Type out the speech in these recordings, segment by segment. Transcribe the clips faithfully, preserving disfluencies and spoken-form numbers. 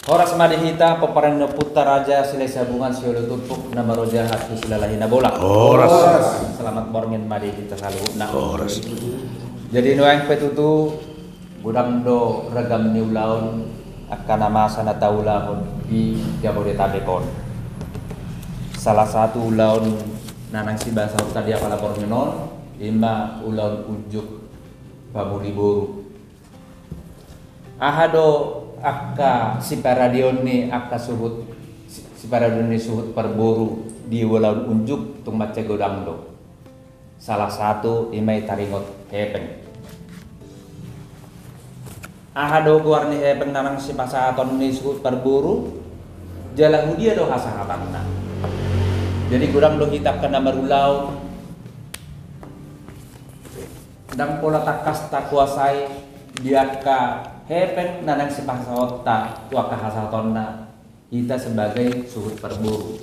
Horas ma di hita pomparan ni ompunta Raja Silahisabungan siolo turpuk na marojahan tu Silalahi Nabolak. Horas. Selamat borngin ma di hita saluhutna. Horas. Jadi nuaeng pe tutu godang do ragam ni ulaon angka na masa na taulahon di Jabodetabek on. Salah satu ulaon na naeng sibahasahonta di apala borngin on ima ulaon unjuk pamuli boru. Aha do angka siparadeon ni angka suhut, si-, siparadeon ni suhut parboru di ulaon unjuk? Tung mansai godang do. Salah satu ima i taringot hepeng. Aha do goar ni hepeng na naeng sipasahaton ni suhut parboru? Jala hudia do hasahatanna? Jadi godang do hita angka na marulaon, ndang pola tangkas takuasai di angka hepeng na naeng sipasahatonta tu angka hasahatonna hita sebagai suhut parboru.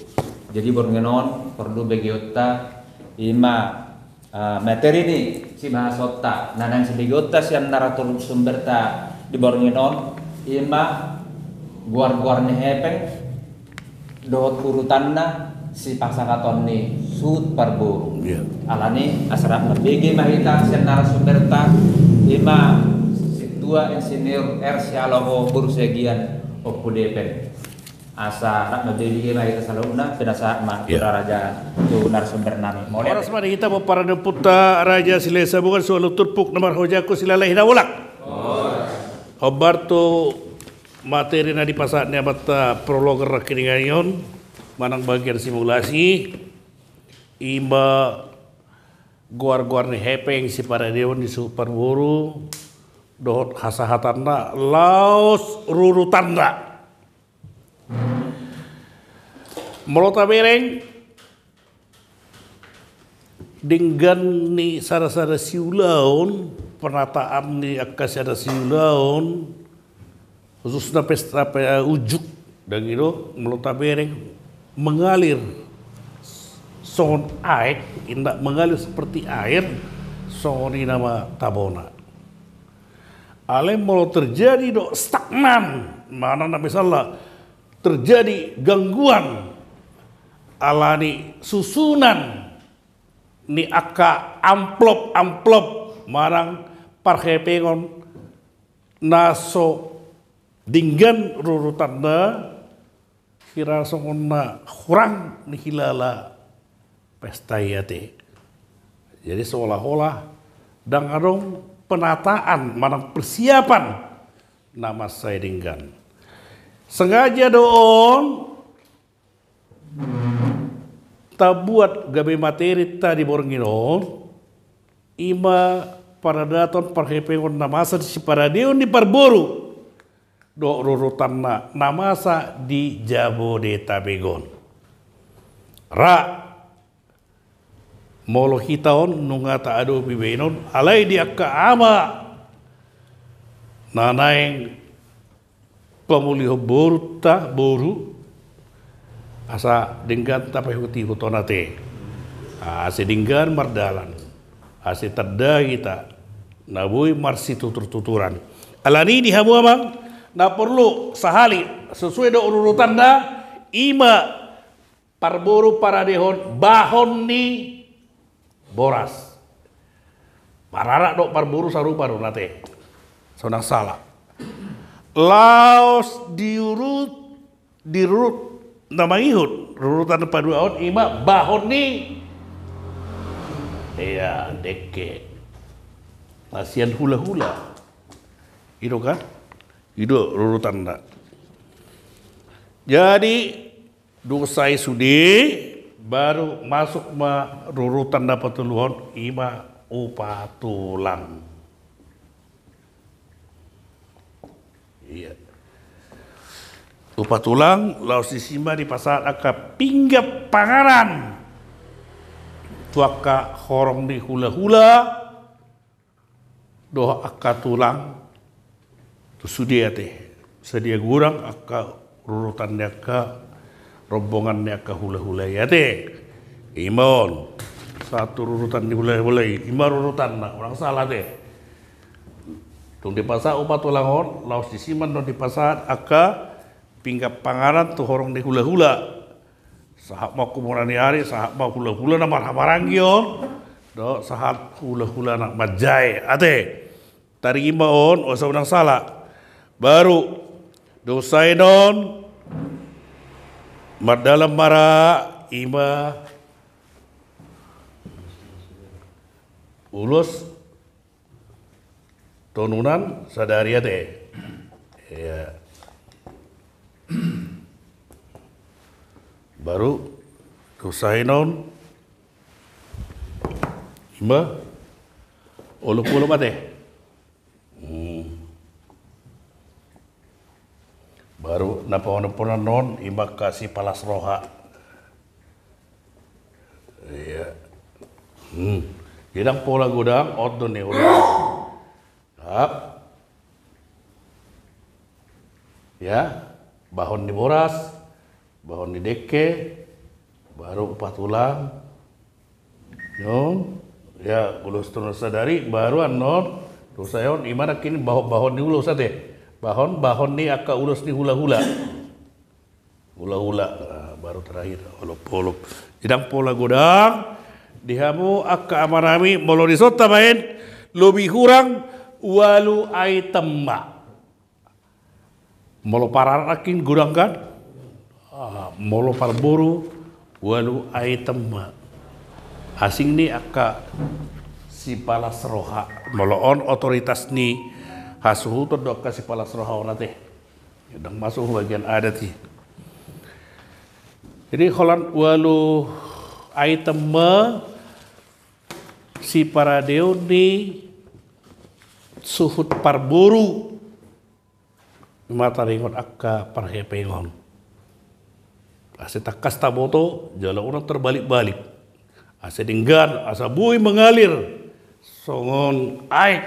Jadi borngin on porlu begeonta ima, eh, materi ni sibahasonta na naeng sibegeonta sian narasumberta di borngin on ima goar-goar ni hepeng dohot urutanna sipasahaton ni suhut parboru. Iya. Alani asa rap mambege ma hita sian narasumberta ima Sintua Insinyur R. Sialoho boru Siagian Ompu Depen. Asa rap mambege ma hita saluhutna, pinasahat ma tu, iya, raja, tu narasumber nami. Mauliate. Horas ma di hita pomparan ni ompunta Raja Silahisabungan siolo turpuk na marhojahon Silalahi Nabolak. Horas. Hombar tu materi na dipasahat ni amanta prologer na kini on manang bagian simulasi, ima goar-goar ni hepeng siparadeon ni suhut parboru dohot hasahatanna laos rurutanna. Molo tabereng denggan ni sada-sada siulaon, penataan ni angka sada siulaon, khususna pesta pe, eh, unjuk, dang i do, molo tabereng mengalir songon aek, inda mengalir seperti air, songon i nama tabona. Alai molo terjadi do stagnan, manang na misalna terjadi gangguan alani susunan ni angka amplop-amplop manang parhepengon na so denggan rurutanna, hira songon na hurang ni hilala pesta i ate. Jadi seolah-olah dang adong penataan manang persiapan na mansai denggan. Sengaja do on tabuat gabe materi ta di borngin on, ima paradaton parhepengon na masa di siparadeon ni parboru dohot rurutanna na masa di Jabodetabek on. Ra molo hita on nunga taadopi baenon, alai di angka ama na naeng pamulihon borunta, boru, asa denggan tapaihut-ihut on ate. Ase denggan mardalan, ase tanda hita na boi marsitutur-tuturan. Alani i di hamu amang, na porlu sahali sesuai do rurutanna, ima parboru paradehon bahon ni boras. Mararak do parboru sarupa do nate. Sonang sala. Laos diurut, dirurut na mangihut. Rurutan paduahon ima bahon ni, ia, dengke. Na sian hula-hula. I do kan? I do rurutanna. Jadi dung sae sude, baru masuk ma rurutan na patoluhon, ima upa tulang. Ia. Upa tulang, laos disi ma dipasahat angka pinggan panganan tu angka horong ni hula-hula dohot angka tulang tu sude ate. Sadia godang angka rurutan ni angka rombongan ni angka hula-hula i ate. Ima on. Satu rurutan ni hula-hula i. Ima rurutanna. Unang sala ate. Dung dipasahat upa tulang on, laos disi ma annon dipasahat angka pinggan panganan tu horong ni hulahula. Sahat ma kumuna ni ari, sahat ma hulahula na marhahamaranggi on, dohot sahat hulahula na manjae. Ate, tarima on, asa unang sala. Baru, dosa i non, mardalan ma ra, ima ulos tonunan sadari ate. Ia. Baru, dosa i non, ima olopolop ate. Hmm. Baru na paonomhonon on, ima angka sipalas roha. Ia. Hmm. Jadi ndang pola godang, on do ni ulaon. Hap. Ia, bahon ni boras, bahon ni dengke, baru upa tulang. Non, ia, ulos tonunan sadari, baru annon, dosa i on, ima nangkin bahon-bahon ni ulos ate. Bahon, bahon ni angka ulos ni hulahula. Hulahula, ah, baru terakhir, olopolop. Jadi ndang pola godang, di hamu angka amanami, molo dison tabaen, lobi hurang, ualu item ma. Molo paranak nangkin godang kan? Ah, molo parboru, ualu item ma. Asing ni angka sipalas roha. Molo on otoritas ni hasuhuton do angka sipalas roha on ate. Ndang masuk bagian adat i. Jadi holan ualu item ma siparadeon ni suhut parboru. Ima taringot angka parhepengon. Asa tangkas taboto, jala unang terbalik-balik. Asa denggan, asa boi mengalir songon aek.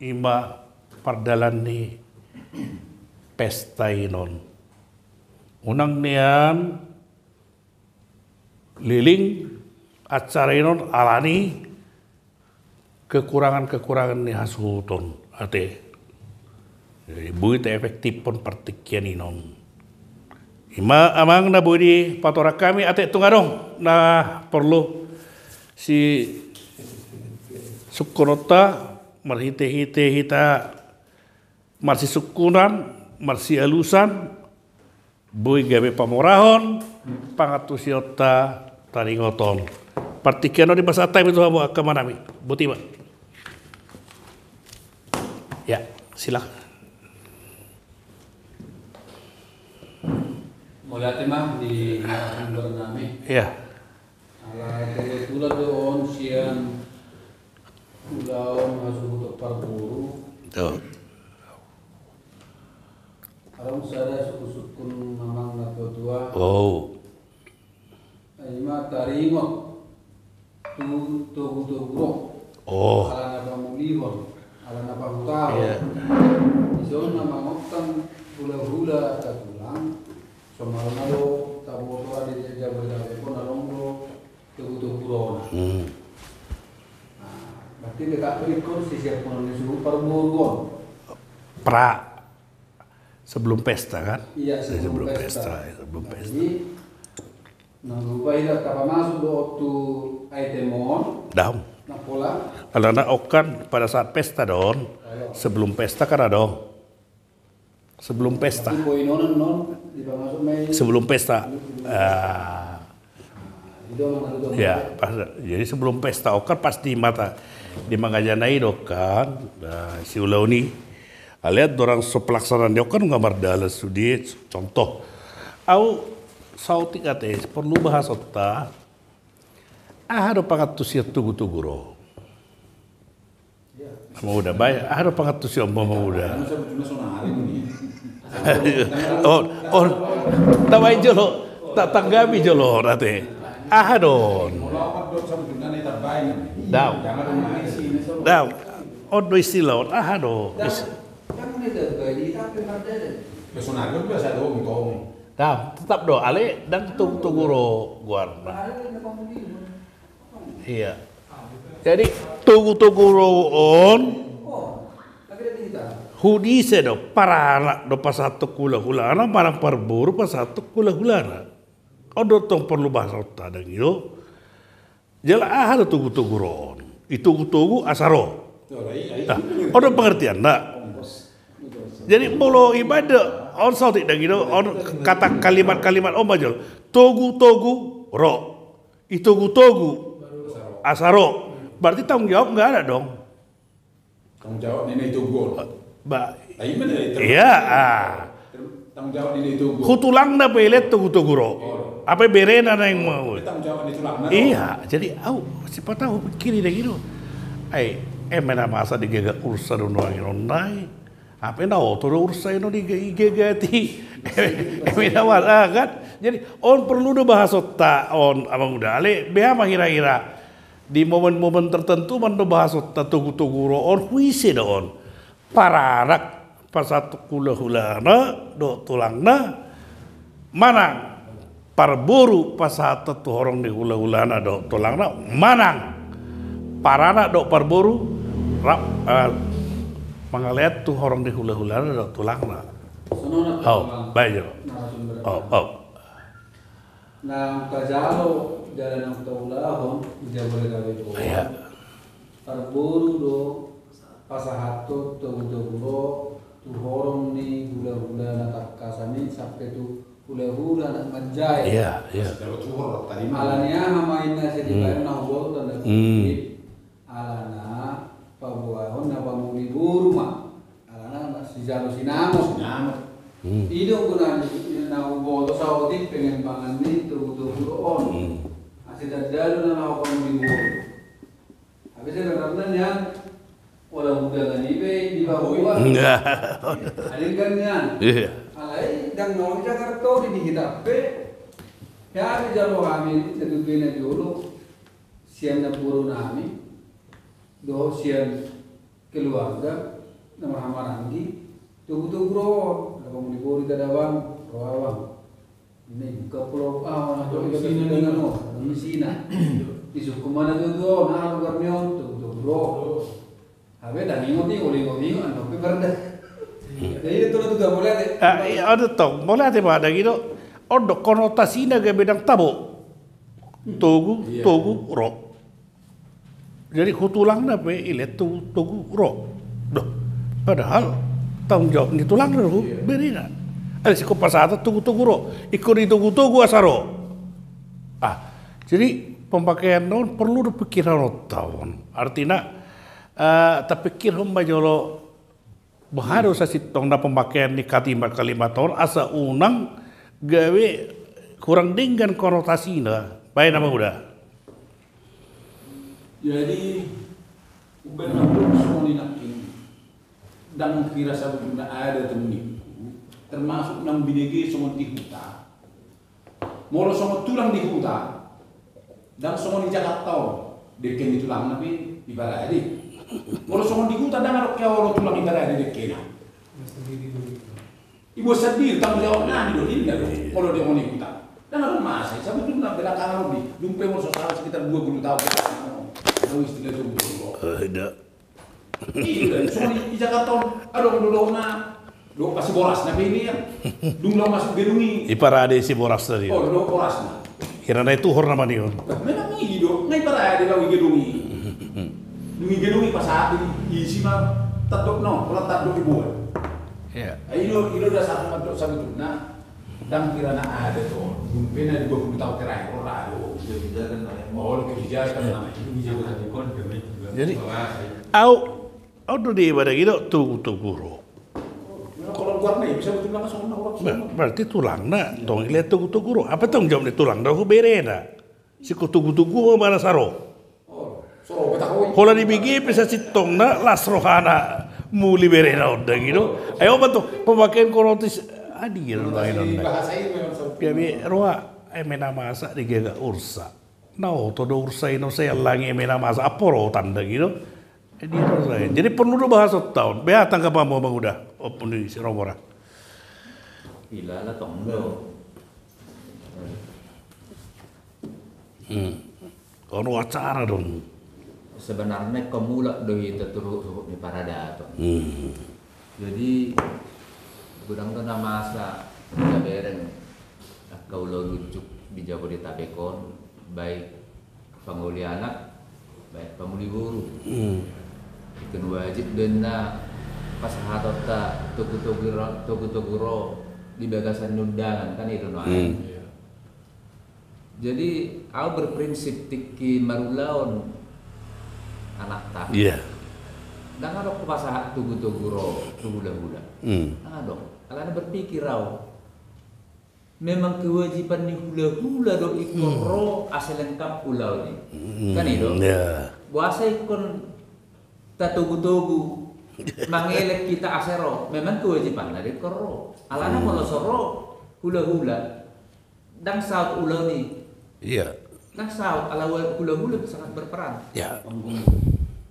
Ima pardalan ni pesta i non. Unang nian liling acara i non alani kekurangan-kekurangan ni hasuhuton ate. Jadi boi taefektifhon partingkian i non. Ima amang na boi dipatorang hami ate, tung adong na porlu sisungkunonta marhite-hite hita marsisungkunan, marsialusan, boi gabe pamorahon pangantusionta taringot on. Partingkian on dipasahat hami tu hamu angka amanami. Boti ma. Ya, silakan. Mauliate ma di narasumber nami. Ya. Ala kebetulan do on sian ulaon hasuhuton parboru. Betul. Adong sada sungkun-sungkun amang na tua-tua. Oh. Ima taringot tu togu-togu ro. Oh. Ala na pamulihon, ala na pahutahon. Iya. Dison na mangontang hula-hula tulang. Somalna do taboto di Jabodetabek on adong do togu-togu ro. Hmm. Nah, berarti beta ingkon sisiap konon ni suhut parboru on. Pra. Sebelum pesta kan? Iya, sebelum pesta. Sebelum pesta, sebelum pesta. Jadi, nang rupa ida tapamasuk do tu item on. Daong. Nang pola. Alana on kan pada saat pesta don. Sebelum pesta kan adong. Sebelum pesta. Sebelum pesta. Ah. Ya, pas, jadi sebelum pesta on kan pas di mata di mangajana i do kan, nah, si ulaon i. Alai andorang so pelaksanaan ni on kan nunga mardalan sude, contoh. Au saotik ate porlu bahasonta. Aha do pangantusion togu-togu ro? Mamuda, baen aha do pangantusion mamuda? On, on, tabaen jolo, tatanggapi jolo on ate. Aha do on? Daong. Daong. On do istilah on, aha do? Daong, tetap do, alai ndang togu-togu ro goarna. Iya. Jadi togu-togu ro on. Hudise do paranak do pasahathon hulahulana manang parboru pasahathon hulahulana. On do tong porlu bahasonta dang i do. Jala aha do togutogu ro on? I togutogu asa ro. On do pengertianna. Jadi molo ibaen do on saotik dang i do on kata kalimat-kalimat on ma jolo. Togutogu ro. I togutogu asa ro. Berarti tanggung jawab nggak ada dong. Tanggung jawab ni na i togu on. Ba, iya ah. Tanggung jawab ni na i togu on. Hutulangna pe ilean togutogu ro. Ape berena naeng mau. Tanggung jawab ni tulangna. Iya, jadi au siapa tahu pikir i dang i do. Ai, eme na masa digaga ursa do nuaeng on nai. Ape na oto do ursa i no digaga i. Eme na masa kan. Jadi on perlu do bahasonta on amang uda ale beha ma hira-hira. Di momen-momen tertentu mandok bahasonta togutogu ro on huise do on. Paranak pasahat hulahulana dohot tulangna manang parboru pasahat tu horong ni hulahulana dohot tulangna manang paranak dohot parboru rap eh, mangalean tu horong ni hulahulana dohot tulangna. Songon on. Au, baik jo. Au, au. Naung tajalo jala naung taulahon di Jabodetabek on. Parboru do pasahathon togutogu ro tu horong ni hulahula na tangkasan i sampe tu hulahula na manjae. Iya, iya. Alani aha ma inna sai dibaen na huboto tanda kutip. Alana paboahon na pamuli boru ma. Alana sijalo sinamot. Sinamot. I do gunana na huboto saotik pengembangan ni togutogu ro on. Asa tanda do na laho pamuli boru. Tapi sebenarna nian pola undangan i pe di bawah. Adenggan nian. Alai dang naung di Jakarta on di hita pe. Ia dijalo hami na tubena jolo sian namboru nami dohot sian keluarga na marhahamaranggi togutogu ro on. Ada pamuli boru i tadabang ro abang. Ini buka pulau ah, na dohot isina dengan on, isina. Disukku mana tuatua on, aha lugar ni on, togutogu ro. Hape dang ingot i, olo ingot ingot, anu pe berda. Jadi itu tuh gak boleh deh. Ah, iya, ada tong, boleh ate ma dang i do. On do konotasina gabe dang tabo. Togu, togu ro. Jadi hutulangna pe ilean togutogu ro. Doh, padahal tanggung jawab ni tulangna do berena. Alai sikon pasahaton togutogu ro. Ingkon i togutogu asa ro. Ah, jadi pemakean on perlu do pikiran on taon. Artina eh, tapikirhon ma jolo boha do sasintongna pemakean ni kalimat-kalimat on asa unang gabe kurang denggan konotasina. Baen amang uda. Jadi umbaen ma songon i nangkin. Dang hira sabotulna ada tu ningku termasuk nang binege songon di huta. Molo songon tulang di huta dang songon di Jakarta on. Dengke ni tulangna pe iparade. Molo songon di huta dang adong hea olo tulang iparade dengkena. Ibuat sandiri tanggung jawab nami do ninna do. Molo di songon di huta dang adong masa i sabotulna belakangan on di dung pe molo so salah sekitar dua puluh tahun. Tahu istilah itu betul kok. Ada. Iya, songon i Jakarta on adong do dohot na dohot siborasna pe i. Dung laho masuk gedung i iparade siborasna di on. Oh, dohot borasna. Hira na i tuhor nama ni on. Memang i do nga iparade laho i gedung i. Dung i gedung i pasahat i isi ma tandok na on pola tandok i buat. Iya. I do, i do dasar mandok sabotulna. Dang hira na ada tu on. Dung pe na dua puluh tahun terakhir on ra do. Kebijakan namanya. Oh, kebijakan namanya. Jadi au, au do di ibadah gitu togutogu ro. Berarti tulangna tong ilean togutogu ro. Apa tanggung jawab ni tulangna dohot berena? Siko togutogu ma mana saro. Holan dibege pe sasintongna las rohana muli berena on dang i do. Ai obat tu pemakean konotis. Adil do ai non. Gabe roha eme na masa digaga ursa. Na oto do ursa i no sai allangi eme na masa aporotan dang i do. Jadi perlu do bahasonta on. Beha tanggapanmu amang uda? Ompung ni si Romora. Ilala tong do. Hmm. Ono acara dong. Sebenarna ingkon mulak do hita tu ruhut ni paradaton. Hmm. Jadi godang do na masa di tabereng angka ulaon unjuk di Jabodetabek on, baik pangoli anak, baik pangoli boru. Hmm. Ingkon wajib do inna pasahatonta togu-togu ro, togu-togu ro di bagasan ni undangan, kan i do nuaeng. Hmm. Jadi au berprinsip tingki marulaon anakta. Iya. Ndang adong hupasahat togu-togu ro tu hula-hula. Hmm. Ndang adong. Alana berpikir au, memang kewajiban ni hula-hula do ingkon ro asa lengkap ulaon i. Hmm. Kan i do? Iya. Boasa ingkon tatogu-togu mangelek hita asa ro? Memang kewajibanna do ingkon ro. Alana molo so ro hula-hula, ndang saut ulaon i. Iya. Ndang saut, ala hula-hula sangat berperan. Ya.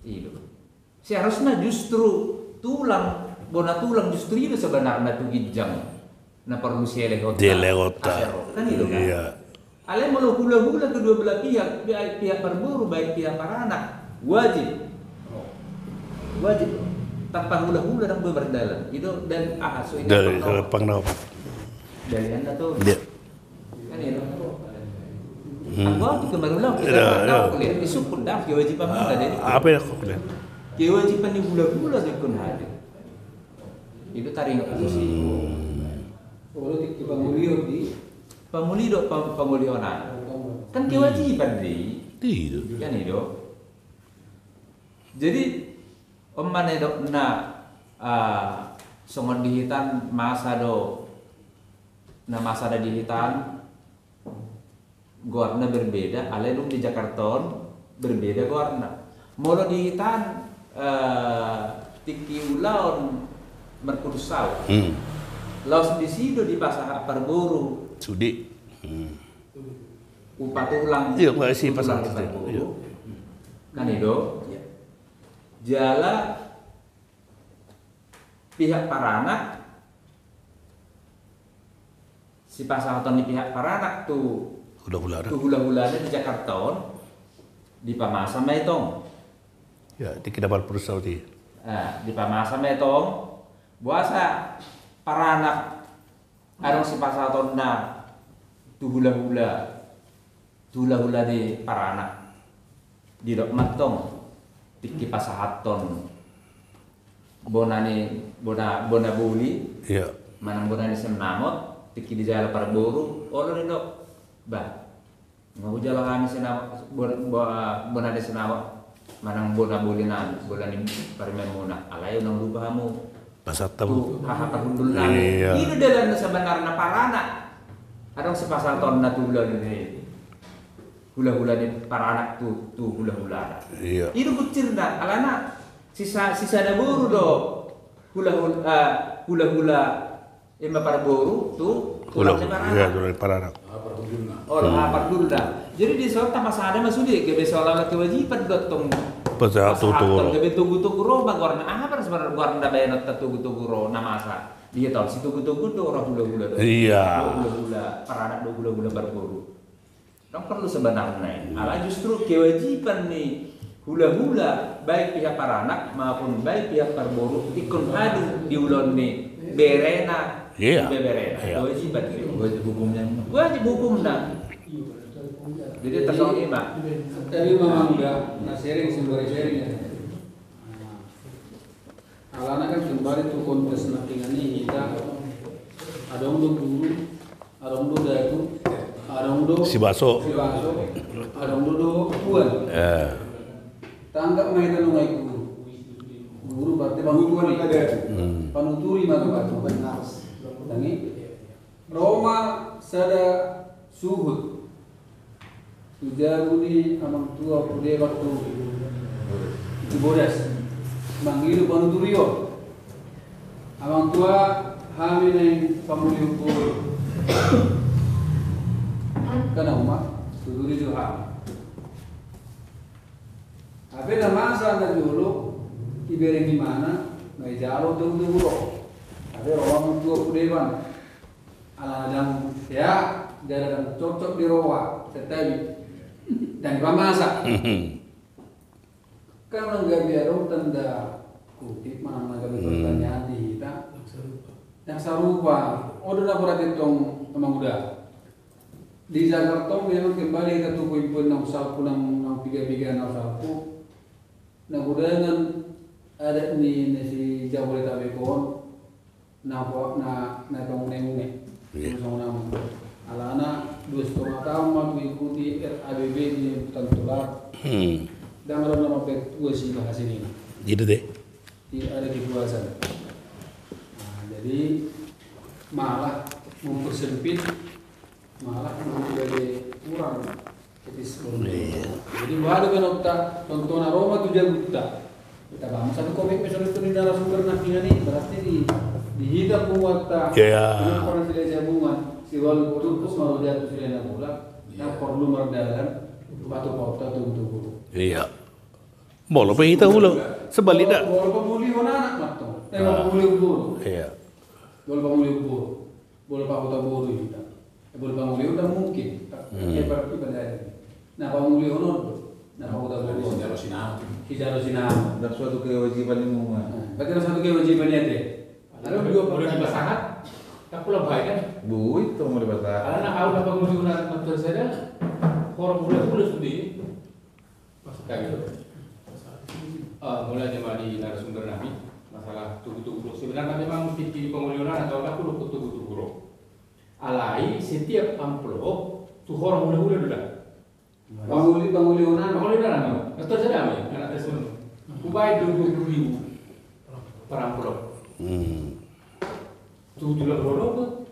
I do. Seharusnya justru tulang, bona tulang justru i do sebenarna tu ginjang na porlu sielehonta. Sielehonta. Asa ro. Kan i do kan? Iya. Alai molo hula-hula kedua belah pihak, baik pihak parboru, baik pihak paranak, wajib. Wajib. Tanpa hula-hula ndang boi mardalan. I do dan aha so i dari pangnawa. Dari anda tuh. Iya. Kan i do. Hmm. Anggo au tingki marulaon hita, iya, ndang, iya, huliat isuk pun ndang kewajiban hula-hula do i. Apa ya kok lihat? Kewajiban ni hula-hula do ingkon hadir. I do taringot. Hmm. Olo tingki pangolion di. Pangoli do, pang-, pangolion anak. Kan kewajiban do i. Iya. Kan i do. Jadi on ma na didok na, ah, songon di hita on masa do, na masa do di hita on goarna berbeda, alai dung di Jakarta on berbeda goarna. Molo di hita on, eh, tingki ulaon marhundulang. Hmm. Laos disi do dipasahat parboru. Sude. Hmm. Upa tulang. Iya, nggak sih, upa tulang pasahat di parboru. Iya. Kan i do. Iya. Jala pihak paranak, sipasahaton ni pihak paranak tu hula-hulana, tu hula-hulana di Jakarta on, dipamasa ma i tong. Ya, tingki na marhundulang i. Ah, dipamasa ma i tong. Boasa paranak adong sipasahatonna tu hula-hula, tu hula-hula ni paranak. Didok ma tong tingki pasahathon bona ni, bona, bona boli. Iya. Manang bona ni sinamot, tingki dijalo parboru, olo didok. Bah, nga hujalo hami sinamot, bona, bo-, bona ni sinamot, manang bona boli nami, bona ni parumaenmuna. Alai unang lupa hamu pasahat hamu tu haha parhundul nami. Iya. I do dalan na sebenarna paranak. Adong sipasahatonna tu hula ni, hula-hula ni paranak tu, tu hula-hulana. Iya. I do bucirna, alana sisa, sisada boru do hula-hula, eh, hula-hula, ima parboru tu tulang ni paranak. Iya, tulang ni paranak. Olo, aha parhundulna. Jadi dison tapasada ma sude, gabe seolah-olah kewajiban do tong pasahat tu togu-togu ro. Gabe togu-togu ro ma goarna, aha parsebar goarna baenonta togu-togu ro na masa. Dia tahu si togu-togu do ro hula-hula do. Iya. Do hula-hula paranak do hula-hula parboru. Ndang perlu sebenarna i. Ala justru kewajiban ni hula-hula, baik pihak paranak maupun baik pihak parboru, ingkon hadir di ulaon ni berena, iya, di beberena. Iya. Kewajiban i. Wajib hukumnya. Wajib hukumna. Jadi tersongi ma. Tapi memang udah, nah, sharing, sembari sharing ya. Alana kan kembali tu konteks na hita, adong do guru, adong do datu, adong do sibaso, sibaso, adong do dohonon. Eh. Tanggap ma hita nunga i guru. Guru berarti panuturi. Hmm. Panuturi ma tu batu. Tangi. Ro ma sada suhut tu jabu ni amang tua Pudeban tu, tu Bodas. Mangido panuturion. Amang tua, hami naeng pamuli huboru. Kan au ma, tuturi jo hami. Hape na masa na jolo, ibereng imana, na ijalo togu-togu ro. Hape ro ma amang tua Pudeban. Ala ndang, ya, ndang cocok di roha, santabi. Ndang dipamasa. Kan na gabe adong tanda kutip, manang na gabe pertanyaan di hita, Yang sarupa, on do na berarti tong manguda. Di Jakarta memang kembali hita tu poin-poin naung salpu, naung, naung piga-piga naung salpu. Na godangan adat ni, ni si Jabodetabek on, na, na, na tong nengne. Iya. Tong nengne. Alana dua setengah tahun ma mengikuti R A B B di Hutan Tular. Hmm. Dang ada nama pe-, gua si bahas ini. Gitu deh. Di, ada di Buasan. Nah, jadi malah mempersempit, malah menjadi kurang etis. Iya. Jadi, wah, dengan otak, tonton aroma tu jaguta. Kita bangun satu komik, misalnya, tu di narasumber na hina ni, berarti di, di hita kuat ta. Iya. Ini orang tidak jagungan. Si wal turpus mau jatuh, si lena bola. Iya. Yang perlu mardalan, batu pauta, tunggu-tunggu. Iya. Molo pe hita olo, sebalikna. Molo, molo pamulihon anak ma tong. Eh, molo pamulihon boru. Iya. Molo pamulihon boru. Molo pahuta boru hita. Eh, molo pamulihon nda mungkin. Hmm. Eh, berarti pada ini. Na pamulihon on. Na pahuta boru. Sijalo sinamot. Sijalo sinamot. Nda suatu kewajiban ni muna. Nah, berarti nda suatu kewajiban ni ate. Ada dua pertanyaan. Molo dipasahat, tak pula baik kan? Boi, tong molo dipasahat. Alana au na pamulihon anak ma tong sada. Horong hula-hula sude. Maksudnya gitu. Ah, mulai dari narasumber nami, masalah tugu-tugu. Sebenarnya memang tingki di pangolionan atau aku luput tugu-tugu ro. Alai setiap amplop tu horong hula-hula do da. Pangoli-, pangolionan. Pangolionan, no? Betul saja, no? Anak tes pun. Kubai dua puluh ribu per amplop. Hmm. Tu tulang Rorogo,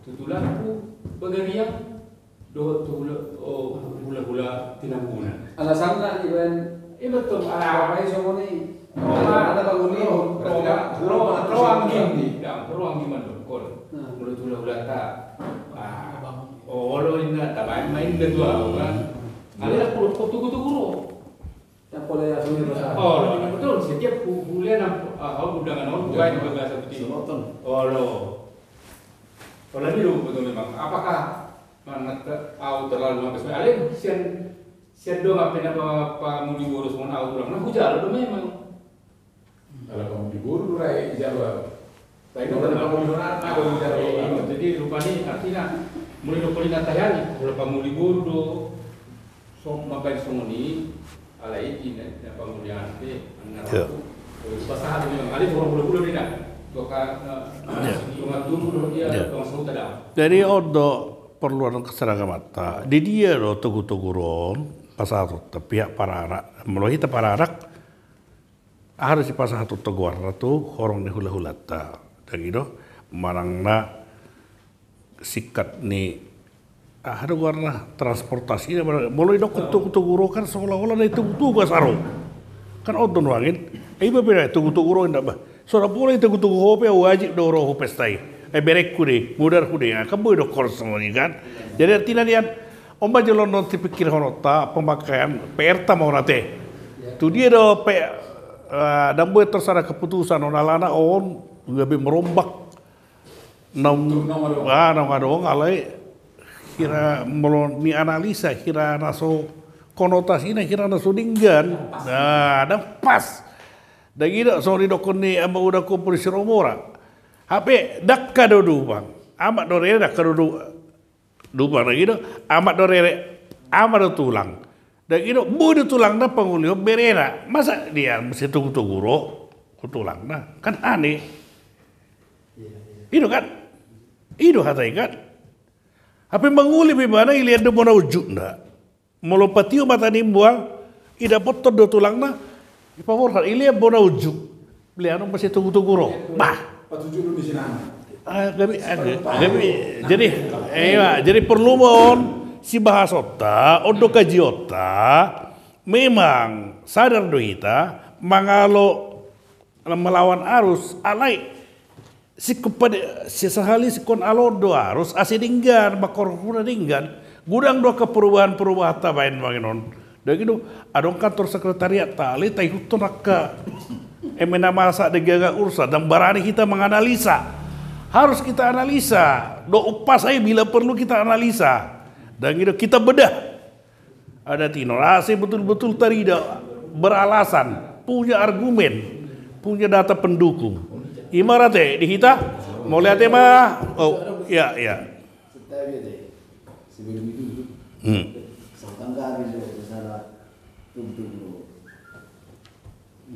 tu tulangku Bagariang, dohot tu hula-, oh, hula-hula Tinambunan. Alasanna ibaen. Iba tu, ah, apa yang songon i? Ada pangolihon. Roang, roang, roang gimana? Roang gimana? Kon. Nah. Menurut hula-hula ta. Ah, olo inna, tabaen ma inda tu au kan. Ada puluh tugu-tugu ro. Yang pola ya, sini pasal. Oh, lo, betul. Setiap hu-, hulian, ah, au undangan on, bukan bagasan betul. Olo. Olo ni lo, betul memang. Apakah mana te-, au terlalu mangkas? Ale, sian, sian do ngapain apa, apa mau diurus, mau au tulang? Nah, hujalo do memang. Ala pamuli boru do rae i jalo. Tapi kalau ada pamuli boru, ada pamuli boru. Jadi rupani artina mulai do koli na tahian, kalau pamuli boru do, so, mambaen songon i, alai i na, na pamuli ante, anna. Iya. Pasahat memang, alai boru boru do na. Toka, eh, iya. Toka turu do dia, iya. Toka sahuta da. Jadi on do perluan keseragamanta. Di dia do tugu-tugu ro on, pasahatonta pihak paranak, molo hita paranak, aha do sipasahatonta goarna tu horong ni hula-hulanta. Dang i do, manang na singkat ni, aha do goarna, transportasi, molo idokkon tugu-tugu ro kan seolah-olah na i tugu-tugu asa ro. Kan on do nuaeng. Eh, iba pe na i tugu-tugu ro inda bah. So na pola i tugu-tugu ho pe wajib do ro hu pesta i. Eh, berengku do i, mudarhu do i, ah, kan boi dokkon songon i kan. Jadi artina nian, on ma jolo non sipikirhononta, pemakaian, P R ta ma on ate. Tu dia do pe-, eh, dang boi tor sada keputusan on alana on, gabe merombak. Naung, ah, naung adong alai, hira molo ni analisa, hira na so konotasina, hira na so denggan. Nah, dang pas. Dang i do, songon didokkon ni ama uda ko polisi romora. Hape, dakka do dumang. Amak do rere dakka do du-, dumang, dang i do. Amak do rere, ama do tulang. Dang i do, boi do tulangna pangolihon berena. Masa dia mesti tugu-tugu ro, tu tulangna. Kan aneh. I do kan? I do hata i kan? Hape mangoli pe ibana, ilean do bona unjukna. Molo patio mata ni imbuang, idapothon do tulangna, ipaborhat, ilean bona unjuk. Leanon ma si tugu-tugu ro. Bah. Patuju do di sinan. Ah, gabe, ah, gabe, jadi, eh, iya, jadi perlu ma on sibahasonta, on do kajionta, memang sadar do hita, mangalo melawan arus, alai, singkop pade, sesahali singkop alo do arus, asa denggan, mangkorhon na denggan, godang do angka perubahan-perubahan tabaen manginon. Dang i do, adong kantor sekretariat ta, alai taihuthon angka eme na masa denggan angka urusan, dang barani hita menganalisa. Harus kita analisa, do umpasa i bila perlu kita analisa. Dang i do, kita bedah. Ada tinor, asa betul-betul tarida, beralasan, punya argumen, punya data pendukung. Ima rate di hita, Mauliate ma. Oh, iya, iya. Sebelum itu, hmm, sangkang kami sudah salah tuntun.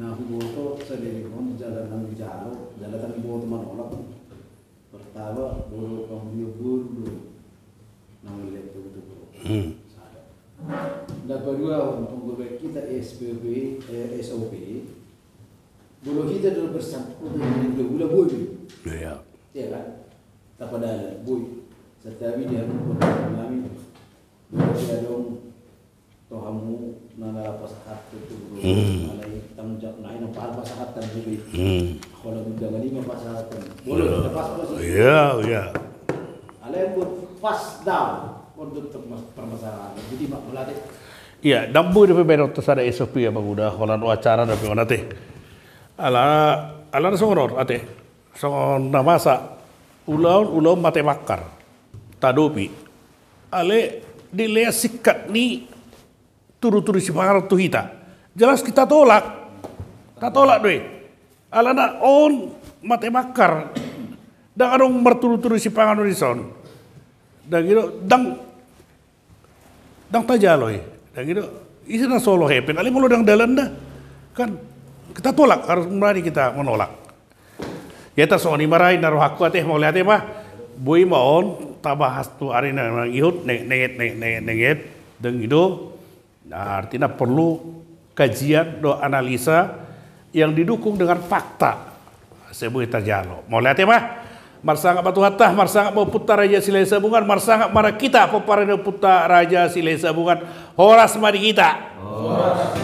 Nah, aku boto sadari on jalan nang jalo, jalan tadi boto manolak. Pertama, boru kamu dia boru dulu. Nang lihat tuntun. Hmm. Sada. Nah, kedua, untuk kita S P P, eh, S O P. Bolo hita do bersangkutan dengan dua bulan boi. Iya. Iya kan? Tapadalan boi. Satabi dia pun kami. Bolo dia dong tohamu nana pasahat tu. Hmm. Alai tanggung jawab nai na pasahat tanggung jawab. Hmm. Kalau udah gak lima pasahat. Bolo kita pas pas. Iya, iya. Alai buat pas down untuk permasalahan. Jadi mak melatih. Iya, ndang boi dope baen on tu sada S O P, Amang Uda, holan acara dope on ate. Ala, ala na songon on ate. Songon na masa ulaon, ulaon mate mangkar. Tadopi. Alai dilehon singkat ni tudu-tudu sipanganon tu hita. Jelas hita tolak. Tatolak do i. Alana on mate mangkar. Ndang adong martudu-tudu sipanganon dison. Ndang i do, ndang Ndang tajalo i. Ndang i do. Ise na solo hepeng, alai molo ndang dalanna. Kan, kita tolak, harus berani kita menolak. Ia tar songon i ma ra inna rohangku ate, mauliate ma. Boi ma on, tabahas tu ari na mangihut, ne-, nenget, ne-, ne-, nenget, ndang i do. Nah, artina perlu kajian do analisa yang didukung dengan fakta. Asa boi tajalo. Mauliate ma. Marsangap ma Tuhanta, marsangap ma Ompunta Raja Silahisabungan, marsangap ma hita pomparan ni Ompunta Raja Silahisabungan. Horas ma di hita. Horas.